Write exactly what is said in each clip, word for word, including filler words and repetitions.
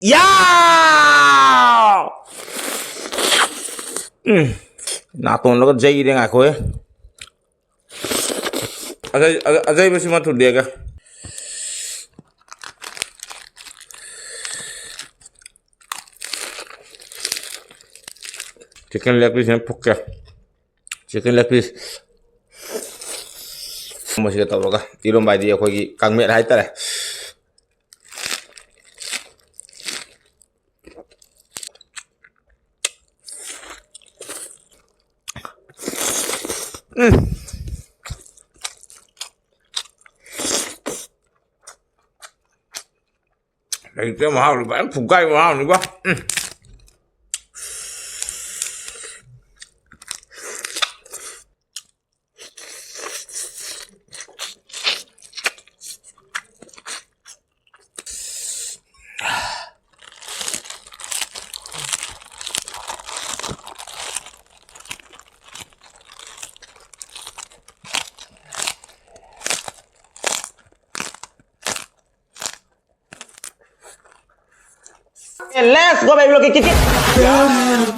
ꯌꯥ! ꯎꯝ, ꯅꯥꯇꯣꯟꯗꯒ ꯌꯩꯔꯦ, ꯉꯥꯏꯈꯣꯍꯦ꯫ ꯑꯖꯩ-, ꯑꯖ-, ꯑꯖꯩꯕꯁꯤꯃ ꯊꯨꯗꯦꯛꯑꯒ꯫ Chicken leg pieceꯁꯤꯅ ꯐꯨꯛꯀꯦ꯫ Chicken leg piece꯫ ꯃꯁꯤꯒ ꯇꯧꯔꯒ ꯏꯔꯣꯝꯕ ꯍꯥꯏꯗꯤ ꯑꯩꯈꯣꯏꯒꯤ ꯀꯥꯡꯃꯦꯠ ꯍꯥꯏꯇꯥꯔꯦ꯫ ꯎꯝ꯫ ꯂꯩꯇꯦ, ꯃꯍꯥꯎꯗꯤ ꯐꯖꯅ ꯐꯨꯒꯥꯏꯕ ꯃꯍꯥꯎꯅꯤꯀꯣ꯫ ꯎꯝ꯫ Let's go, baby, look at it.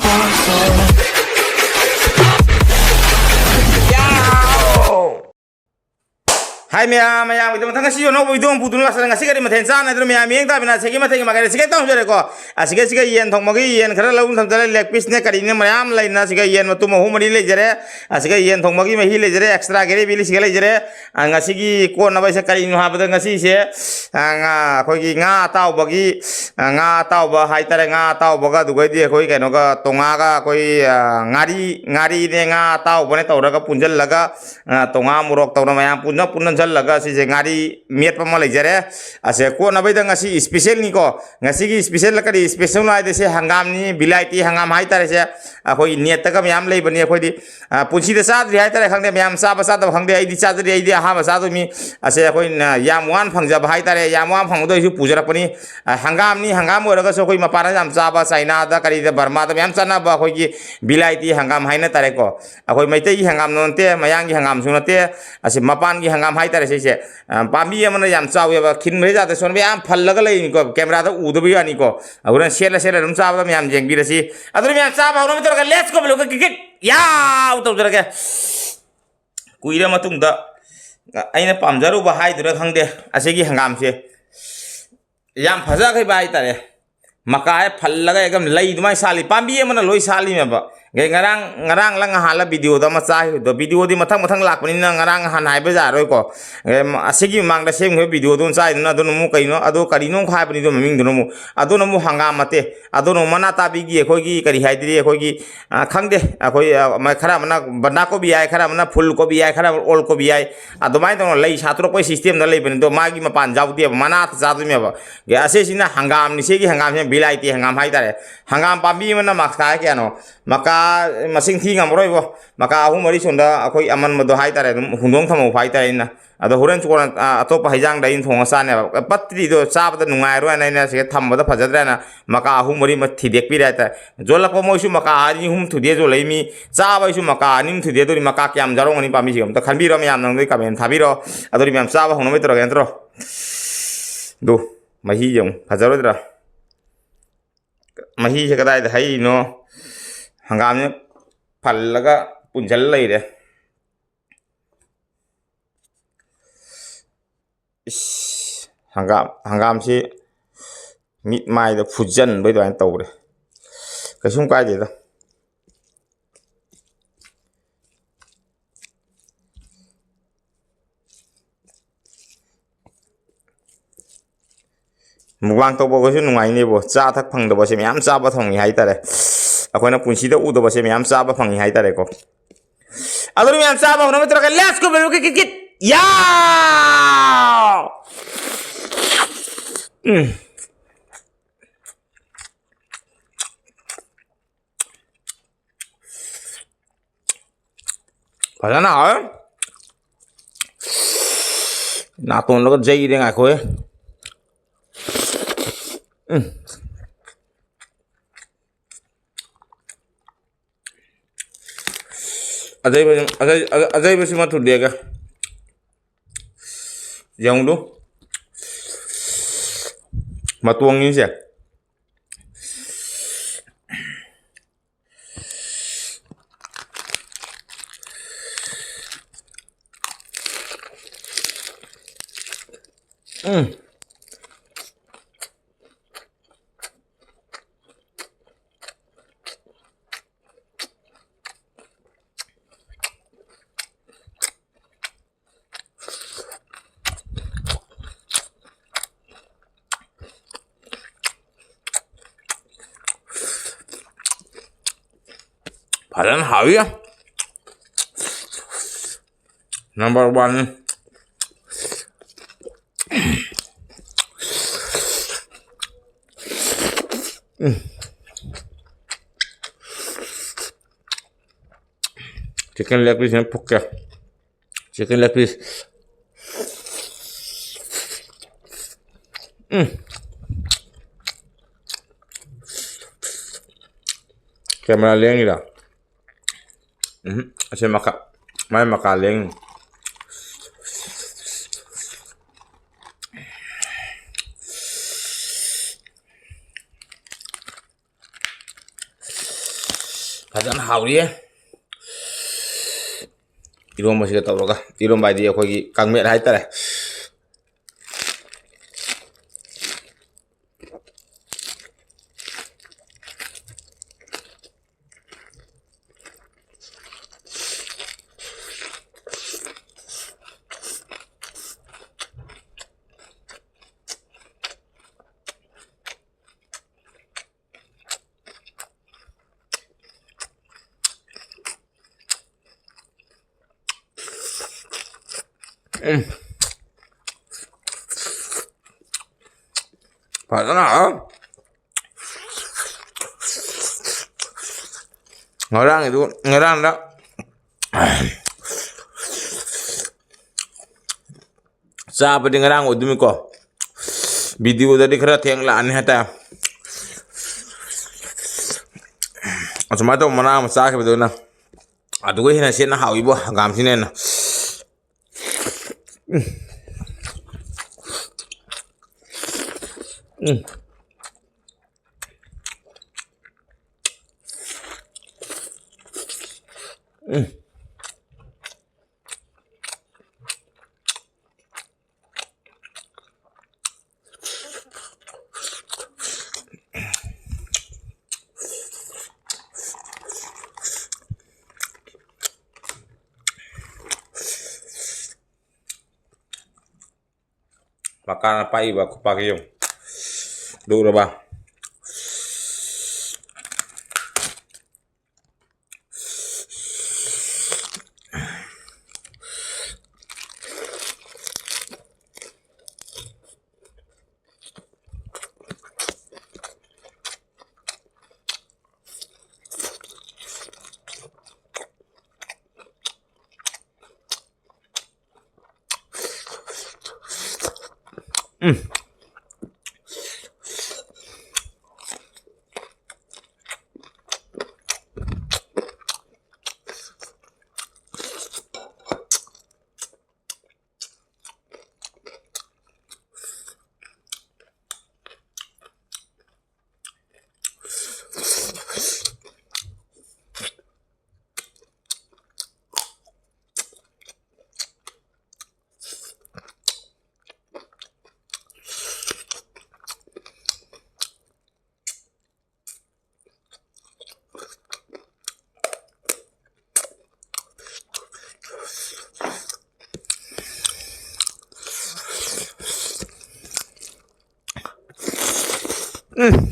Hi ꯃꯌꯥꯝ, ꯃꯌꯥꯝꯒꯤꯗꯃꯛ ꯉꯁꯤꯁꯨ ꯑꯅꯧꯕ video ꯑꯃ ꯄꯨꯗꯨꯅ ꯂꯥꯛꯆꯔꯦ꯫ ꯉꯁꯤ ꯀꯔꯤ ꯃꯊꯦꯜ ꯆꯥꯅꯗ꯭ꯔꯣ ꯃꯌꯥꯝ? ꯌꯦꯡ ꯇꯥꯕꯅ ꯁꯤꯒꯤ ꯃꯊꯦꯜꯒꯤ ꯃꯥꯏꯀꯩꯗ ꯁꯤꯒꯩ ꯇꯧꯖꯔꯦꯀꯣ꯫ ꯑꯁꯤꯒ ꯁꯤꯒ ꯌꯦꯟ ꯊꯣꯡꯕꯒꯤ ꯌꯦꯟ ꯈꯔ ꯂꯧꯗꯨꯅ ꯊꯝꯖꯔꯦ, leg pieceꯅꯦ ꯀꯔꯤꯅꯦ ꯃꯌꯥꯝ ꯂꯩꯅ, ꯁꯤꯒ ꯌꯦꯟ ꯃꯇꯨꯝ ꯑꯍꯨꯝ ꯃꯔꯤ ꯂꯩꯖꯔꯦ꯫ ꯑꯁꯤꯒ ꯌꯦꯟ ꯊꯣꯡꯕꯒꯤ ꯃꯍꯤ ꯂꯩꯖꯔꯦ, extra gravy ꯁꯤꯒ ꯂꯩꯖꯔꯦ꯫ ꯑ, ꯉꯁꯤꯒꯤ ꯀꯣꯠꯅꯕ ꯍꯥꯏꯁꯦ ꯀꯔꯤꯅꯣ ꯍꯥꯏꯕꯗ, ꯉꯁꯤꯁꯦ, ꯑ, ꯉꯥ, ꯑꯩꯈꯣꯏꯒꯤ ꯉꯥ ꯑꯇꯥꯎꯕꯒꯤ, ꯑ, ꯉꯥ ꯑꯇꯥꯎꯕ ꯍꯥꯏꯇꯥꯔꯦ, ꯉꯥ ꯑꯇꯥꯎꯕꯒ ꯑꯗꯨꯒꯩꯗꯤ ꯑꯩꯈꯣꯏ ꯀꯩꯅꯣꯒ ꯇꯣꯉꯥꯒ ꯑꯩꯈꯣꯏ, ꯑ, ꯉꯥꯔꯤ, ꯉꯥꯔꯤꯅꯦ ꯉꯥ ꯑꯇꯥꯎꯕꯅꯦ ꯇꯧꯔꯒ ꯄꯨꯟꯁꯤꯜꯂꯒ, ꯑ, ꯇꯣꯉꯥ ꯃꯣꯔꯣꯛ ꯇꯧꯔ ꯃꯌꯥꯝ ꯄꯨꯟꯅ ꯄꯨꯟꯁꯤꯜꯂꯒ ꯁꯤꯁꯦ ꯉꯥꯔꯤ ꯃꯦꯠꯄ ꯑꯃ ꯂꯩꯖꯔꯦ꯫ ꯑꯁꯦ ꯀꯣꯠꯅꯕꯩꯗ ꯉꯁꯤ specialꯅꯤꯀꯣ꯫ ꯉꯁꯤꯒꯤ special ꯀꯔꯤ specialꯅꯣ ꯍꯥꯏꯗꯤ ꯁꯦ ꯍꯪꯒꯥꯝꯅꯤ, ꯕꯤꯂꯥꯏꯇꯤ ꯍꯪꯒꯥꯝ ꯍꯥꯏꯇꯥꯔꯦ ꯁꯦ꯫ ꯑꯩꯈꯣꯏꯒꯤ netꯇꯒ ꯃꯌꯥꯝ ꯂꯩꯕꯅꯤ꯫ ꯑꯩꯈꯣꯏꯗꯤ ꯑ, ꯄꯨꯟꯁꯤꯗ ꯆꯥꯗ꯭ꯔꯤ ꯍꯥꯏꯇꯥꯔꯦ, ꯈꯪꯗꯦ, ꯃꯌꯥꯝ ꯆꯥꯕ ꯆꯥꯗꯕ ꯈꯪꯗꯦ, ꯑꯩꯗꯤ ꯆꯥꯗ꯭ꯔꯤ, ꯑꯩꯗꯤ ꯑꯍꯥꯟꯕ ꯆꯥꯗꯣꯏꯅꯤ꯫ ꯑꯁꯦ ꯑꯩꯈꯣꯏꯅ ꯌꯥꯝ ꯋꯥꯅ ꯐꯪꯖꯕ ꯍꯥꯏꯇꯥꯔꯦ, ꯌꯥꯝ ꯋꯥꯅ ꯐꯪꯕꯗꯣ ꯑꯩꯁꯨ ꯄꯨꯖꯔꯛꯄꯅꯤ꯫ ꯑ, ꯍꯪꯒꯥꯝꯅꯤ, ꯍꯪꯒꯥꯝ ꯑꯣꯏꯔꯒꯁꯨ ꯑꯩꯈꯣꯏ ꯃꯄꯥꯟꯗ ꯌꯥꯝ ꯆꯥꯕ, ꯆꯥꯏꯅꯥꯗ ꯀꯔꯤꯗ ꯕꯔꯃꯥꯗ ꯃꯌꯥꯝ ꯆꯥꯅꯕ ꯑꯩꯈꯣꯏꯒꯤ ꯕꯤꯂꯥꯏꯇꯤ ꯍꯪꯒꯥꯝ ꯍꯥꯏꯅ ꯇꯥꯔꯦꯀꯣ꯫ ꯑꯩꯈꯣꯏ ꯃꯩꯇꯩꯒꯤ ꯍꯪꯒꯥꯝꯗꯣ ꯅꯠꯇꯦ, ꯃꯌꯥꯡꯒꯤ ꯍꯪꯒꯥꯝꯁꯨ ꯅꯠꯇꯦ, ꯑꯁꯤ ꯃꯄꯥꯟꯒꯤ ꯍꯪꯒꯥꯝ ꯍꯥꯏ ꯍꯥꯏꯇꯥꯔꯦ ꯁꯤꯁꯦ꯫ ꯑ, ꯄꯥꯝꯕꯤ ꯑꯃꯅ ꯌꯥꯝ ꯆꯥꯎꯋꯦꯕ, ꯈꯤꯟꯕ ꯍꯤꯗꯥꯛꯇ ꯁꯣꯟꯕ ꯌꯥꯝ ꯐꯜꯂꯒ ꯂꯩꯅꯤꯀꯣ, camera ꯗ ꯎꯗꯕ ꯌꯥꯅꯤꯀꯣ꯫ ꯑꯗꯨꯅ ꯁꯦꯠꯂ ꯁꯦꯠꯂ ꯑꯗꯨꯝ ꯆꯥꯕꯗ ꯃꯌꯥꯝ ꯌꯦꯡꯕꯤꯔꯁꯤ꯫ ꯑꯗꯨꯅ ꯃꯌꯥꯝ ꯆꯥꯕ ꯍꯧꯅꯕ ꯇꯧꯔꯒ, let's go, ꯕꯦꯂꯨ, ꯀꯤꯛ, ꯀꯤꯛ, ꯀꯤꯛ, ꯌꯥꯎ ꯇꯧꯖꯔꯒꯦ꯫ ꯀꯨꯏꯔ ꯃꯇꯨꯡꯗ ꯑꯩꯅ ꯄꯥꯝꯖꯔꯨꯕ ꯍꯥꯏꯗꯨꯔꯥ ꯈꯪꯗꯦ, ꯑꯁꯤꯒꯤ ꯍꯪꯒꯥꯝꯁꯦ ꯌꯥꯝ ꯐꯖꯈꯤꯕ ꯍꯥꯏꯇꯥꯔꯦ꯫ ꯃꯀꯥꯁꯦ ꯐꯜꯂꯒ ꯑꯦꯛꯗꯝ ꯂꯩ ꯑꯗꯨꯃꯥꯏꯅ ꯁꯥꯠꯂꯤ, ꯄꯥꯝꯕꯤ ꯑꯃꯅ ꯂꯣꯏ ꯁꯥꯠꯂꯤꯅꯦꯕ꯫ ꯑꯗꯩ ꯉꯔꯥꯡ, ꯉꯔꯥꯡꯂ ꯉꯍꯥꯟꯂ video ꯗ ꯑꯃ ꯆꯥꯈꯤꯕꯗꯣ, video ꯗꯤ ꯃꯊꯪ ꯃꯊꯪ ꯂꯥꯛꯄꯅꯤꯅ ꯉꯔꯥꯡ ꯉꯍꯥꯟ ꯍꯥꯏꯕ ꯌꯥꯔꯣꯏꯀꯣ꯫ ꯑꯦ, ꯃ-, ꯑꯁꯤꯒꯤ ꯃꯃꯥꯡꯗ ꯁꯦꯝꯈꯤꯕ video ꯗꯨ ꯑꯃ ꯆꯥꯏꯗꯨꯅ, ꯑꯗꯨꯅ ꯑꯃꯨꯛ ꯀꯩꯅꯣ, ꯑꯗꯨ ꯀꯔꯤꯅꯣ ꯍꯥꯏꯕꯅꯤꯗꯣ ꯃꯃꯤꯡꯗꯨꯅ ꯑꯃꯨꯛ, ꯑꯗꯨꯅ ꯑꯃꯨꯛ ꯍꯪꯒꯥꯝ ꯃꯇꯦ, ꯑꯗꯨꯅ ꯑꯃꯨꯛ ꯃꯅꯥ ꯇꯥꯕꯤꯒꯤ ꯑꯩꯈꯣꯏꯒꯤ ꯀꯔꯤ ꯍꯥꯏꯗꯣꯏꯅꯣ, ꯑꯩꯈꯣꯏꯒꯤ, ꯑ, ꯈꯪꯗꯦ, ꯑꯩꯈꯣꯏ, ꯑ, ꯃ-, ꯈꯔ ꯑꯃꯅ ꯕꯟꯗꯥ ꯀꯣꯕꯤ ꯍꯥꯏ, ꯈꯔ ꯑꯃꯅ ꯐꯨꯜ ꯀꯣꯕꯤ ꯍꯥꯏ, ꯈꯔ ꯑꯃꯅ ꯑꯣꯜ ꯀꯣꯕꯤ ꯍꯥꯏ, ꯑꯗꯨꯃꯥꯏꯅ ꯇꯧꯅ ꯂꯩ ꯁꯥꯠꯇꯣꯔꯛꯄꯒꯤ system ꯗ ꯂꯩꯕꯅꯤ꯫ ꯑꯗꯣ ꯃꯥꯒꯤ ꯃꯄꯥꯟ ꯌꯥꯎꯗꯦꯕ, ꯃꯅꯥ ꯆꯥꯗꯣꯏꯅꯦꯕ꯫ ꯑꯦ, ꯑꯁꯤꯁꯤꯅ ꯍꯪꯒꯥꯝꯅꯤ, ꯁꯤꯒꯤ ꯍꯪꯒꯥꯝꯁꯤꯅ ꯕꯤꯂꯥꯏꯇꯤ ꯍꯪꯒꯥꯝ ꯍꯥꯏꯇꯥꯔꯦ꯫ ꯍꯪꯒꯥꯝ ꯄꯥꯝꯕꯤ ꯑꯃꯅ ꯃꯀꯥ ꯀꯌꯥꯅꯣ? ꯃꯀꯥ ꯃꯁꯤꯡ ꯊꯤ ꯉꯝꯃꯔꯣꯏꯕꯣ꯫ ꯃꯀꯥ ꯑꯍꯨꯝ ꯃꯔꯤ ꯁꯣꯝꯗ ꯑꯩꯈꯣꯏ ꯑꯃꯟꯕꯗꯣ ꯍꯥꯏꯇꯥꯔꯦ, ꯑꯗꯨꯝ ꯍꯨꯟꯗꯣꯛ ꯊꯝꯍꯧꯕ ꯍꯥꯏꯇꯥꯔꯦ ꯑꯩꯅ꯫ ꯑꯗꯣ ꯍꯣꯔꯦꯟ ꯀꯣꯟꯅ, ꯑ, ꯑꯇꯣꯞꯄ ꯍꯩꯖꯥꯡꯗ ꯑꯩꯅ ꯊꯣꯡꯉ ꯆꯥꯅꯦꯕ꯫ ꯄꯠꯇ꯭ꯔꯤꯗꯣ ꯆꯥꯕꯗ ꯅꯨꯡꯉꯥꯏꯔꯣꯏꯅ ꯑꯩꯅ ꯁꯤꯗ ꯊꯝꯕꯗ ꯐꯖꯗ꯭ꯔꯦꯅ ꯃꯀꯥ ꯑꯍꯨꯝ ꯃꯔꯤ ꯑꯃ ꯊꯤꯗꯦꯛꯄꯤꯔꯦ ꯍꯥꯏꯇꯥꯔꯦ꯫ ꯌꯣꯜꯂꯛꯄ ꯃꯣꯏꯁꯨ ꯃꯀꯥ ꯑꯅꯤ ꯑꯍꯨꯝ ꯊꯨꯗꯦꯛ ꯌꯣꯜꯂꯛꯏ ꯃꯤ, ꯆꯥꯕ ꯑꯩꯁꯨ ꯃꯀꯥ ꯑꯅꯤ ꯑꯍꯨꯝ ꯊꯨꯗꯦꯛ꯫ ꯑꯗꯨꯗꯤ ꯃꯀꯥ ꯀꯌꯥꯝ ꯌꯥꯎꯔꯝꯒꯅꯤ ꯄꯥꯝꯕꯤꯁꯤꯒ ꯑꯝꯇ ꯈꯟꯕꯤꯔꯣ ꯃꯌꯥꯝꯅ, ꯅꯪꯗꯤ comment ꯊꯥꯕꯤꯔꯣ꯫ ꯑꯗꯨꯗꯤ ꯃꯌꯥꯝ ꯆꯥꯕ ꯍꯧꯅꯕ ꯇꯧꯔꯒꯦ ꯅꯠꯇ꯭ꯔꯣ? ꯑꯗꯨ ꯃꯍꯤ ꯌꯦꯡꯉꯨ, ꯐꯖꯔꯣꯏꯗ꯭ꯔꯥ? ꯃꯍꯤꯁꯦ ꯀꯗꯥꯏꯗ ꯍꯩꯔꯤꯅꯣ? ꯍꯪꯒꯥꯝꯁꯦ ꯐꯜꯂꯒ ꯄꯨꯟꯁꯤꯜ ꯂꯩꯔꯦ꯫ ꯏꯁ, ꯍꯪꯒꯥꯝ, ꯍꯪꯒꯥꯝꯁꯤ ꯃꯤꯠ ꯃꯥꯏꯗ ꯐꯨꯖꯟꯕꯩ ꯑꯗꯨꯃꯥꯏꯅ ꯇꯧꯔꯦ꯫ ꯀꯩꯁꯨꯝ ꯀꯥꯏꯗꯦꯗ꯫ Mukbang ꯇꯧꯕ ꯑꯩꯈꯣꯏꯁꯨ ꯅꯨꯡꯉꯥꯏꯅꯦꯕꯣ꯫ ꯆꯥ ꯊꯛ ꯐꯪꯗꯕꯁꯦ ꯃꯌꯥꯝ ꯆꯥꯕ ꯐꯪꯉꯤ ꯍꯥꯏꯇꯥꯔꯦ꯫ ꯑꯩꯈꯣꯏꯅ ꯄꯨꯟꯁꯤꯗ ꯎꯗꯕꯁꯦ ꯃꯌꯥꯝ ꯆꯥꯕ ꯐꯪꯉꯤ ꯍꯥꯏꯇꯥꯔꯦꯀꯣ꯫ ꯑꯗꯨꯅ ꯃꯌꯥꯝ ꯆꯥꯕ ꯍꯧꯅꯕ ꯇꯧꯔꯒ, let's go, baby, kick, kick, kick. ꯌꯥꯎ! ꯎꯝ꯫ ꯐꯖꯅ ꯍꯥꯎꯋꯦ꯫ ꯅꯥꯇꯣꯟꯗꯒ ꯖꯩꯔꯦ ꯉꯥꯏꯈꯣꯍꯦ꯫ ꯎꯝ꯫ ꯑꯖꯩꯕ-, ꯑꯖꯩ-, ꯑꯖꯩꯕꯁꯤꯃ ꯊꯨꯗꯦꯛꯑꯒ꯫ ꯌꯦꯡꯉꯨꯗꯨ꯫ ꯃꯇꯣꯡꯅꯤꯁꯦ꯫ ꯎꯝ꯫ ꯐꯖꯅ ꯍꯥꯎꯏ꯫ Number one ꯅꯤ꯫ ꯎꯝ꯫ Chicken leg piece ꯁꯤꯅ ꯐꯨꯛꯀꯦ꯫ Chicken leg piece꯫ ꯎꯝ꯫ Camera ꯂꯦꯡꯉꯤꯔꯥ? ꯎꯝ, ꯑꯁꯤ ꯃꯈꯥ, ꯃꯥꯏ ꯃꯀꯥ ꯂꯦꯡꯉꯤ꯫ ꯐꯖꯅ ꯍꯥꯎꯔꯤꯌꯦ꯫ ꯏꯔꯣꯝꯕꯁꯤꯒ ꯇꯧꯔꯒ, ꯏꯔꯣꯝꯕ ꯍꯥꯏꯗꯤ ꯑꯩꯈꯣꯏꯒꯤ ꯀꯥꯡꯃꯦꯠ ꯍꯥꯏꯇꯥꯔꯦ꯫ ꯎꯝ꯫ ꯐꯖꯅ ꯍꯥꯎ꯫ ꯉꯔꯥꯡꯒꯤꯗꯨ, ꯉꯔꯥꯡꯗ ꯆꯥꯕꯗꯤ ꯉꯔꯥꯡ ꯑꯣꯏꯗꯣꯏꯅꯤꯀꯣ꯫ Video ꯗꯗꯤ ꯈꯔ ꯊꯦꯡꯂꯛꯑꯅꯤ ꯍꯥꯏꯇꯥꯔꯦ꯫ ꯑꯁꯨꯃꯥꯏꯅ ꯇꯧꯕ ꯃꯅꯥ ꯑꯃ ꯆꯥꯈꯤꯕꯗꯨꯅ ꯑꯗꯨꯒ ꯍꯦꯟꯅ ꯁꯦꯠꯅ ꯍꯥꯎꯏꯕꯣ, ꯍꯪꯒꯥꯝꯁꯤꯅ ꯍꯦꯟꯅ꯫ ꯎꯝ꯫ ꯎꯝ꯫ ꯎꯝ꯫ ꯃꯀꯥꯅ ꯄꯥꯛꯏꯕ ꯈꯨꯄꯥꯛꯁꯤ ꯌꯦꯡꯉꯨ꯫ ꯑꯗꯨ ꯎꯔꯕ? ꯎꯝ꯫ ꯎꯝ꯫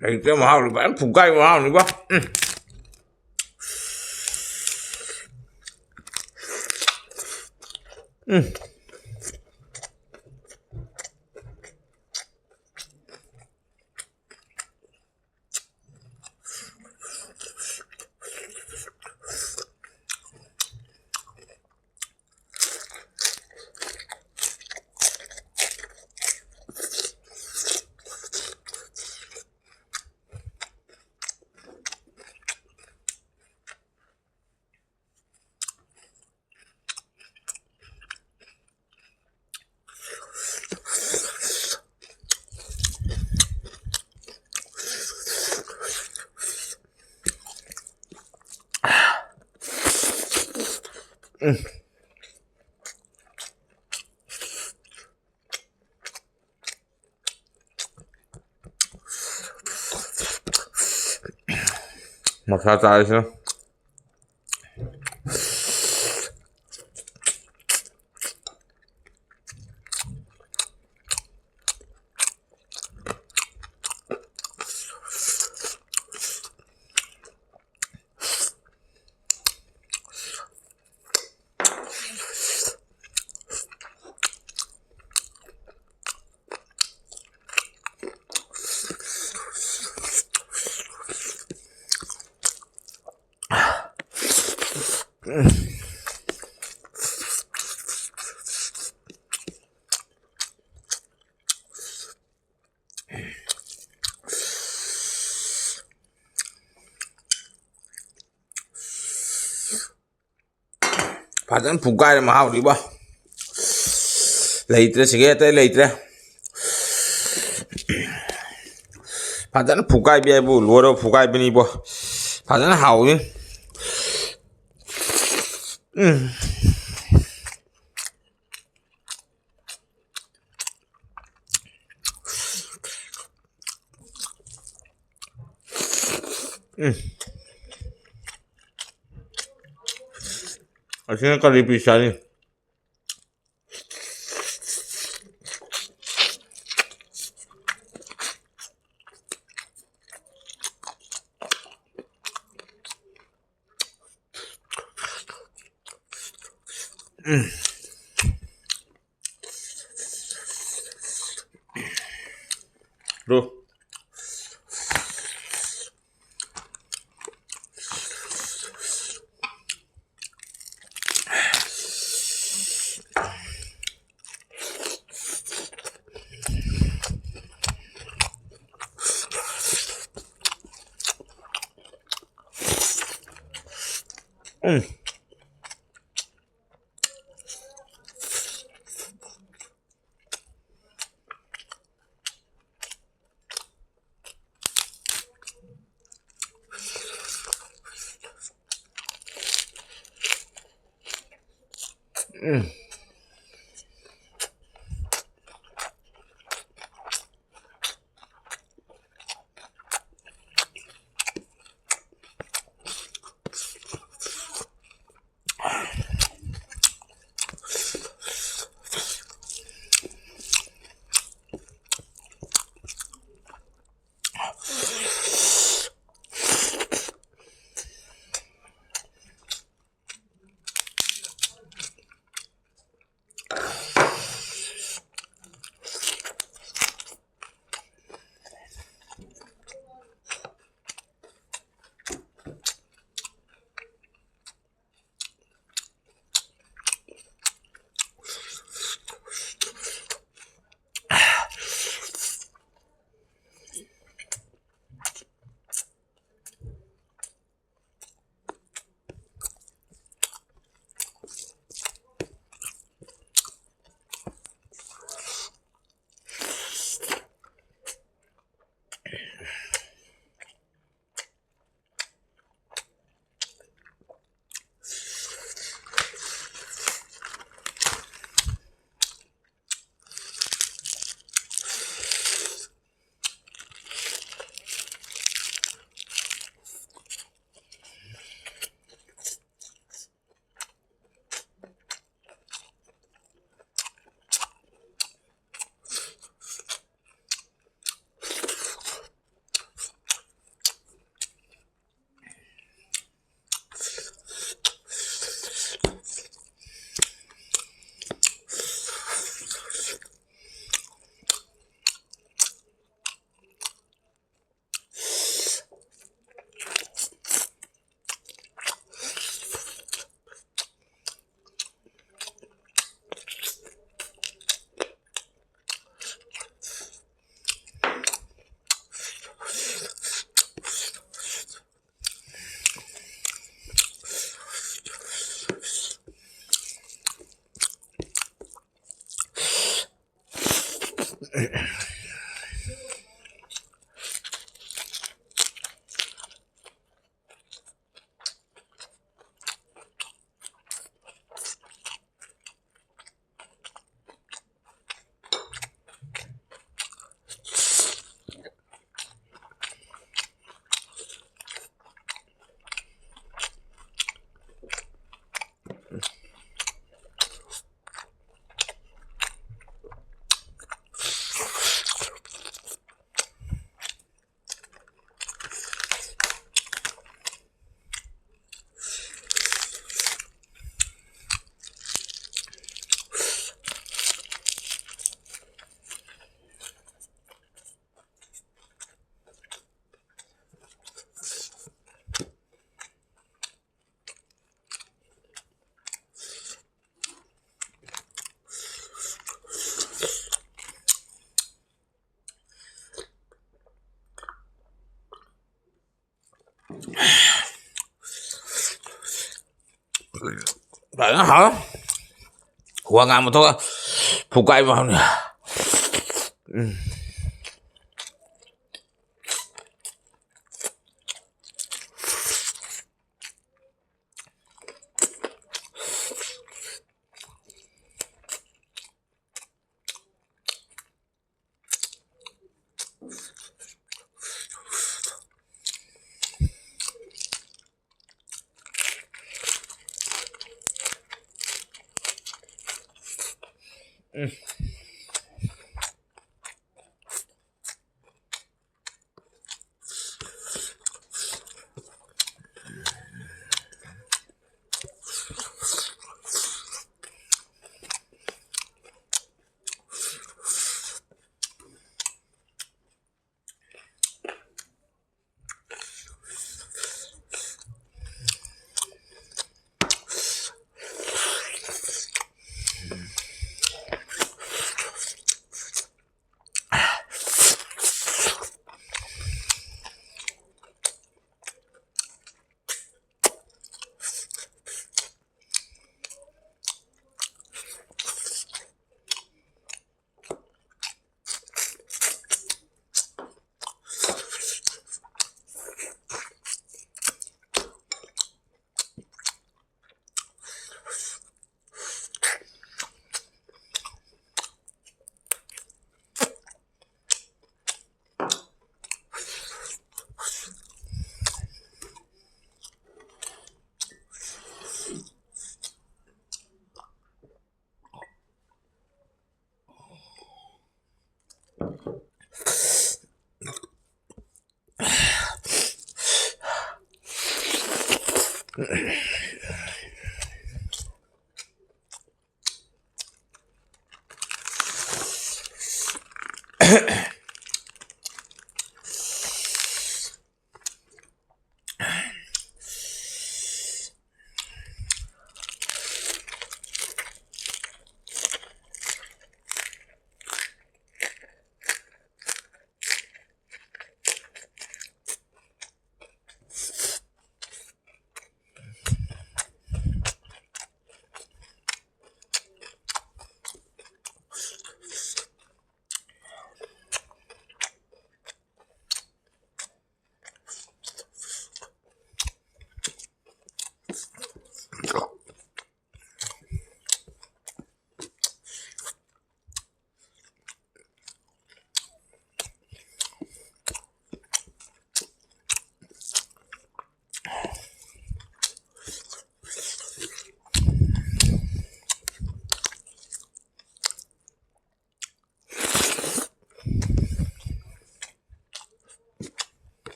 ꯂꯩꯇꯦ, ꯃꯍꯥꯎꯗꯤ ꯐꯖꯅ ꯐꯨꯒꯥꯏꯕ ꯃꯍꯥꯎꯅꯤꯀꯣ꯫ ꯎꯝ꯫ ꯎꯝ꯫ ꯃꯁꯥ ꯆꯥꯔꯤꯁꯤꯅ꯫ ꯐꯖꯅ ꯐꯨꯒꯥꯏꯔꯦ ꯃꯍꯥꯎꯗꯤꯕꯣ꯫ ꯂꯩꯇ꯭ꯔꯦ, ꯁꯤꯒꯩ ꯑꯇꯩ ꯂꯩꯇ꯭ꯔꯦ꯫ ꯐꯖꯅ ꯐꯨꯒꯥꯏꯕꯤ ꯍꯥꯏꯕꯨ ꯂꯣꯏꯔ ꯐꯨꯒꯥꯏꯕꯤꯅꯤꯕꯣ꯫ ꯐꯖꯅ ꯍꯥꯎꯏ꯫ ꯎꯝ꯫ ꯎꯝ꯫ ꯑꯁꯤꯅ ꯀꯔꯤ ꯄꯤꯁ ꯆꯥꯅꯤ? ꯎꯝ꯫ ꯔꯣ꯫ ꯎꯝ꯫ ꯎꯝ꯫ ꯐꯖꯅ ꯍꯥꯎꯔꯦ꯫ ꯋꯥ ꯉꯥꯡꯕ ꯊꯣꯛꯑ ꯐꯨꯀꯥꯏꯕ ꯍꯧꯅꯤ꯫ ꯎꯝ꯫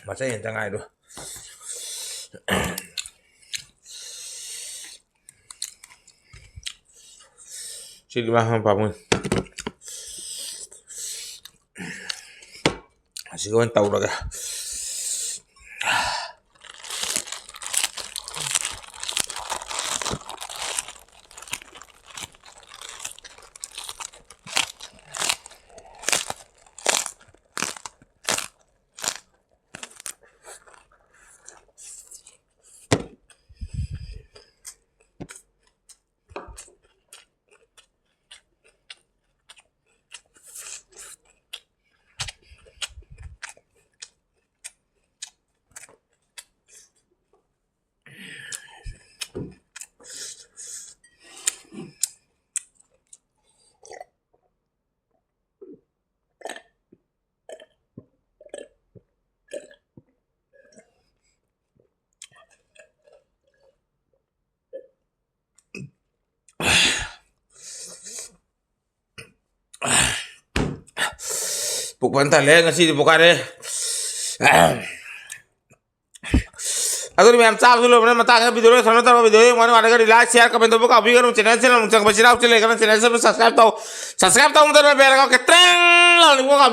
ꯃꯆꯩ ꯑꯝꯇ ꯉꯥꯏꯔꯣ꯫ ꯁꯤꯗꯤ ꯃꯥ ꯄꯥꯝꯃꯨꯏ꯫ ꯑꯁꯤꯒ ꯑꯣꯏꯅ ꯇꯧꯔꯒꯦ꯫ ꯄꯨꯛ ꯐꯖꯅ ꯊꯜꯂꯦ ꯉꯁꯤꯗꯤ, ꯄꯣꯛꯈꯥꯏꯔꯦ꯫ ꯑꯗꯨꯅꯤ ꯃꯌꯥꯝ, ꯆꯥꯕꯁꯨ ꯂꯣꯏꯕꯅ ꯃꯇꯥꯡꯗ ꯚꯤꯗꯤꯑꯣ ꯂꯣꯏꯁꯟꯅ ꯇꯧꯔꯣ꯫ ꯚꯤꯗꯤꯑꯣ ꯌꯦꯡꯕ ꯅꯨꯡꯉꯥꯏꯔꯒꯗꯤ like, share, comment ꯇꯧꯕ ꯀꯥꯎꯕꯤꯒꯅꯨ꯫ Channel ꯁꯤꯅ ꯑꯃꯨꯛ ꯆꯪꯕ ꯏꯆꯤꯟ ꯏꯅꯥꯎ ꯂꯩꯒꯅ channel subscribe ꯇꯧ꯫ Subscribe ꯇꯧꯗꯅ bell icon ꯈꯤꯇꯪ ꯂꯥꯎꯅ